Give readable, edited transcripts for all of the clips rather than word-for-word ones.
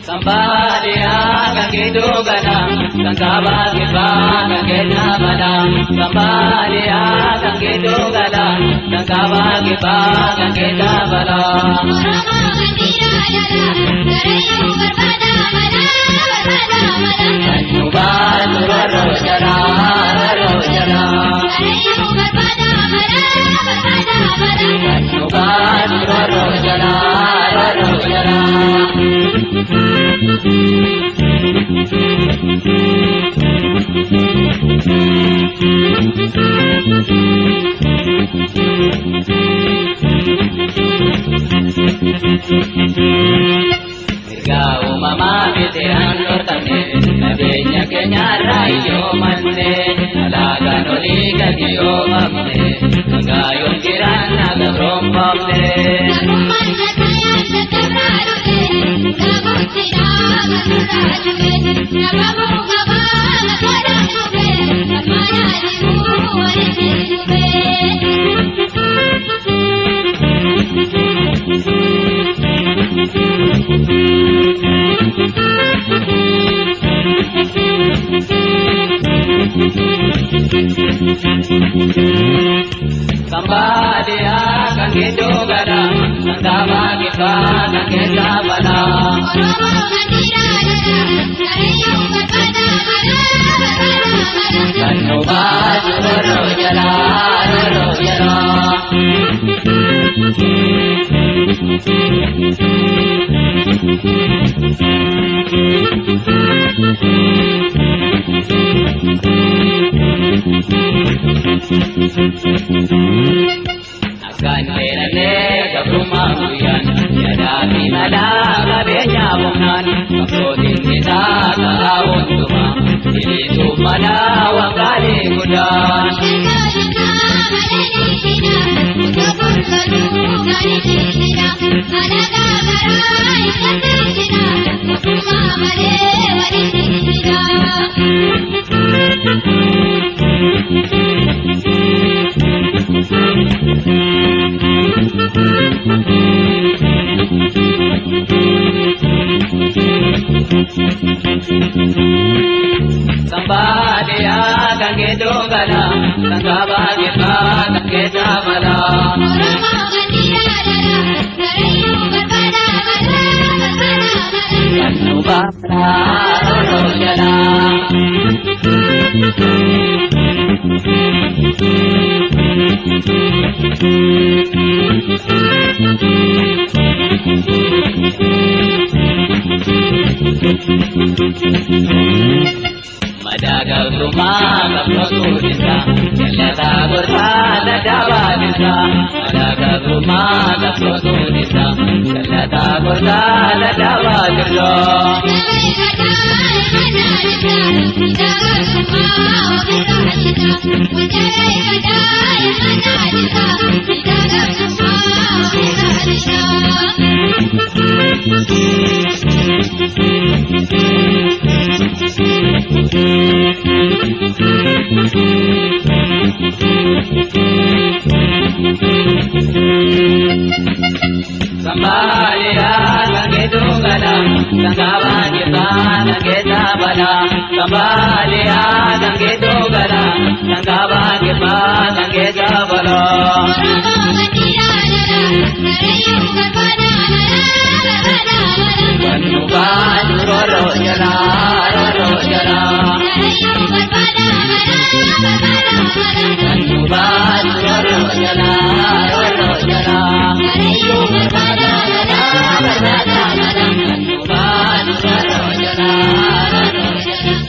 Sambadia kangedo gala, kankaba kiba kangena bala. Sambadia kangedo gala, kankaba kiba kangena bala. Oromo gandira jala, garayu barbada mala, barbada mala. Kanuba roro jala, roro jala. Garayu barbada mala, barbada mala. Kanuba roro jala, roro jala. Mirga uumamaa miti handhortamne, qabeenya keenyarraa hiyyoomanne, alaagaan olii gadi yoomamne, hangaayoon jiraanna gabroonfamne. Gabrummaan sattayaan sassarraa dhufe, gabuuttidhaa gabrurraa dhufe, dhabamuu qabaa gabaadhaan dhufe, ammaanaa jiruu walitti dhufe. Sambadia kangedo gala, kankaba kiba kangena bala. Oromo gandira jala, garayu barbada mala, barbada mala. Kanuba roro jala, roro jala. Akkaan dheerannee gabrummaa guyyaan, yadaa fi madaa qabeenya humnaan, qabsootiin isaa karaa hundumaa, bilisuuf malaa waan gaarii guddaan. Shakka shakka malee dhiisina, utuu loluu gaarii dhiisina, alagaa karaa hin gadhiisina, mootummaa malee waliin dhiisina. Sambadia kangedo gala, kankaba kiba kangena bala. Oromo gandira jala, garayu barbada mala, barbada mala. Kanuba roro jala. Madaa gabrummaa gabrootuutisa, jallataa gorsaa dadhabaatisa. Madaa gabrummaa gabrootuutisa, jallataa gorsaa dadhabaatisa. Sambalia kangedo gala, kankaba kiba kangena bala. Sambalia kangedo gala, kankaba kiba kangena bala. Kanuba roro jala, roro jala. Kanuba roro jala, roro jala. Kanuba roro jala, roro jala.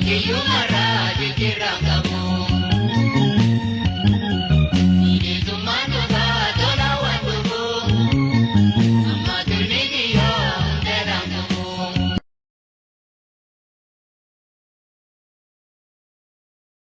Kiyyuu marraa jijjiirraan.